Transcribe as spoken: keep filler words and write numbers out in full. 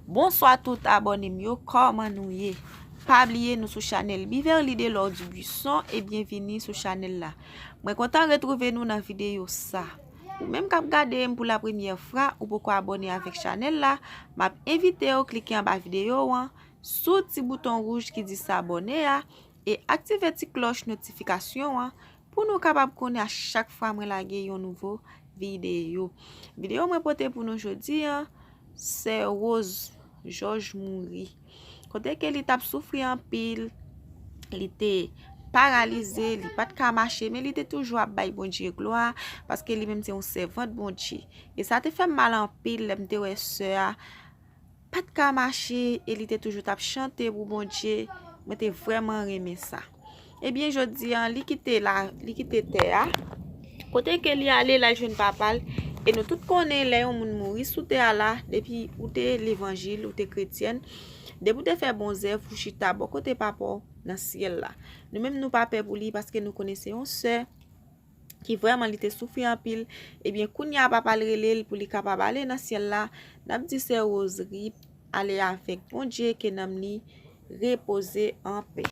Bonswa tout abòne m yo, kòman nou ye? Pa bliye nou sou chanèl Beverly Delor Dubuisson e byenvini sou chanèl la. Mwen kontan retwouve nou nan videyo sa. Ou menm k ap gade m pou la premyè fwa, ou poko abòne avèk chanèl la, m ap envite w klike anba videyo an, sou ti bouton wouj ki di s'abonner a, e aktive ti klòch notifikasyon an pou nou kapab konnen a chak fwa mwen lage yon nouvo videyo. Videyo mwen pote pou nou jodi an, Sè Rose Georges mouri. Kote ke li t ap soufri anpil, li te paralize, li pa t ka mache, men li te toujou ap bay Bondye glwa, paske li menm se yon sèvant Bondye. E sa te fè m mal anpil lè m te wè sè a pa t ka mache e li te toujou t ap chante pou Bondye. Mwen te vrèman renmen sa. Ebyen, jodi an, li kite la, li kite tè a. Kote ke li ale, l al jwenn papa l. E nou tout konnen, lè yon moun mouri sou tè a la, depi ou te levanjil, ou te kretyèn, depi ou te fè bon zèv, ou chita bò kote papa w nan syèl la. Nou menm, nou pa pè pou li, paske nou konnen se yon sè ki vrèman li te soufri anpil. Ebyen, kounye a papa l rele l pou li kapab ale nan syèl la. N ap di sè Rose rip, ale avèk Bondye, ke nanm li repoze anpè.